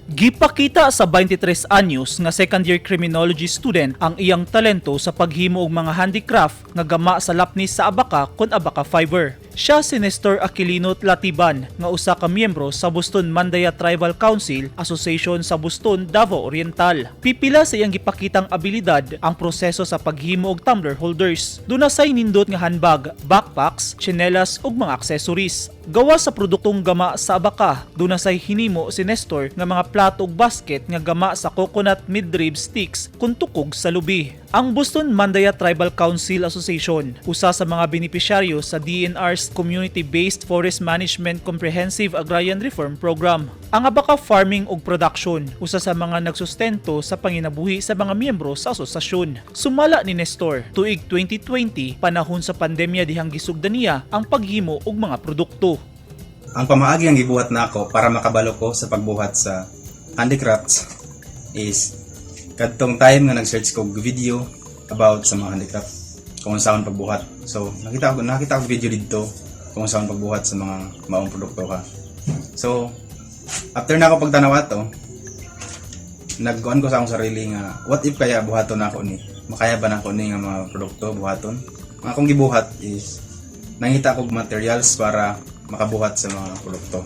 Gipakita sa 23 anyos nga second year criminology student ang iyang talento sa paghimo og mga handicraft nga gama sa lapnis sa abaka kon abaca fiber. Siya si Nestor Aquilino Latiban nga usa ka miyembro sa Buston Mandaya Tribal Council Association sa Buston, Davao Oriental. Pipila sa iyang gipakitang abilidad ang proseso sa paghimo og tumbler holders. Duna say nindot nga handbag, backpacks, tsinelas ug mga accessories. Gawa sa produktong gama sa abaka, duna say hinimo si Nestor nga mga plato ug basket nga gama sa coconut midrib sticks kun tukog sa lubi. Ang Buston Mandaya Tribal Council Association, usa sa mga benepisyaryo sa DENR's Community-Based Forest Management Comprehensive Agrarian Reform Program. Ang abaca farming ug production, usa sa mga nagsustento sa panginabuhi sa mga miyembro sa asosasyon. Sumala ni Nestor, tuig 2020, panahon sa pandemya dihang gisugdan niya ang paghimo og mga produkto. Ang pamaagi ang gibuhat nako para makabalo ko sa pagbuhat sa handicrafts is kadtong time nga nag-search ko og video about sa mga handicraft, kung unsaon pagbuhat. So nakita ko video didto kung unsaon pagbuhat sa mga maong produkto ka. So after na ako pagtanaw ato, nagkuan ko sa akong sarili nga what if kaya buhaton nako ni? Makaya ba nako ni nga mga produkto buhaton? Ang akong gibuhat is nangita ko og materials para makabuhat sa mga produkto.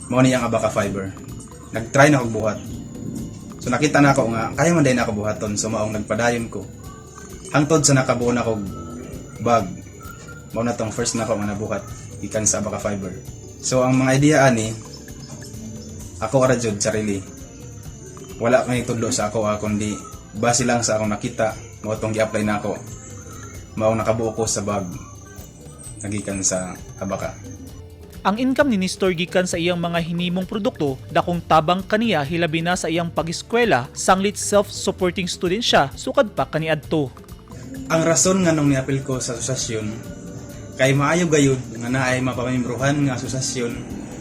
Mao ni ang abaca fiber. Nag-try na ako buhat. So nakita na ako nga kaya man din ako buhaton, so maong nagpadayon ko. Hangtod sa nakabuo na kog bag. Mao na tong first nako nga nabuhat gikan sa abaca fiber. So ang mga idea ani ako ra jud sarili. Wala kay tudlo sa ako ah, kundi base lang sa akong nakita, mao tong gi-apply nako. Mao nakabuo ko sa bag nagikan sa abaca. Ang income ni Nestor gikan sa iyang mga hinimong produkto dakong tabang kaniya, hilabi na sa iyang pag-eskwela, sanglit self-supporting student siya sukad pa kaniadto. Ang rason nga nung niapil ko sa asosasyon kay maayo gayud nga naay mapamembrohan nga asosasyon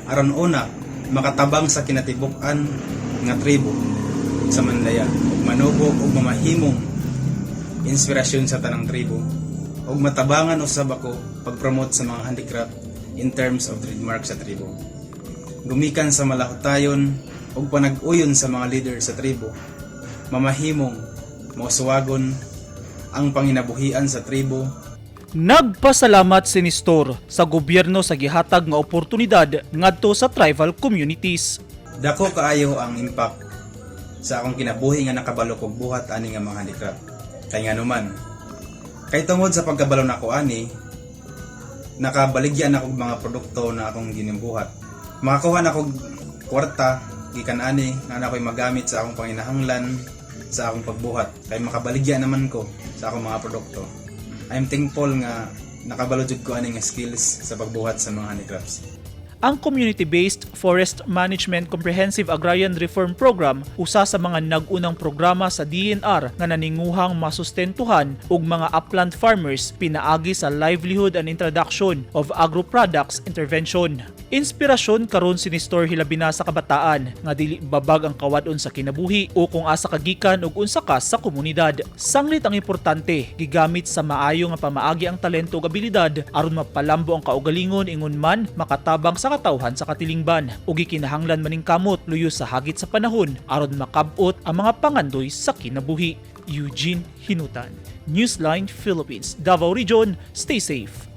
aron una, makatabang sa kinatibuk-an nga tribo sa Mandaya ug manubo ug mamahimong inspirasyon sa tanang tribo ug matabangan usab ako pag-promote sa mga handicraft in terms of trademark sa tribo. Gumikan sa malahutayon ug panag-uyon sa mga leader sa tribo, mamahimong mausuwagon ang panginabuhian sa tribo. Nagpasalamat si Nestor sa gobyerno sa gihatag nga oportunidad ngadto sa tribal communities. Dako kaayo ang impact sa akong kinabuhi nga nakabalo kog buhat ani nga mga handicraft. Kay nganuman, kay tungod sa pagkabalo nako ani, nakabaligya na kog mga produkto na akong ginibuhat. Makakuha na kog kwarta gikan ani nga na ako'y magamit sa akong panginahanglan sa akong pagbuhat. Kay makabaligya naman ko sa akong mga produkto. I'm thankful nga nakabalo jud ko ani nga skills sa pagbuhat sa mga handicrafts. Ang Community-Based Forest Management Comprehensive Agrarian Reform Program, usa sa mga nag-unang programa sa DENR nga naninguhang masustentuhan og mga upland farmers pinaagi sa livelihood and introduction of agro-products intervention. Inspirasyon karon si Nestor hilabi na sa kabataan nga dili babag ang kawad-on sa kinabuhi o kung asa ka gikan ug unsa ka sa komunidad. Sanglit ang importante, gigamit sa maayo nga pamaagi ang talento ug abilidad aron mapalambo ang kaugalingon, ingon man makatabang sa katawhan sa katilingban, ug gikinahanglan maning kamot luyo sa hagit sa panahon aron makab-ot ang mga pangandoy sa kinabuhi. Eugene Hinutan, Newsline Philippines, Davao Region, stay safe.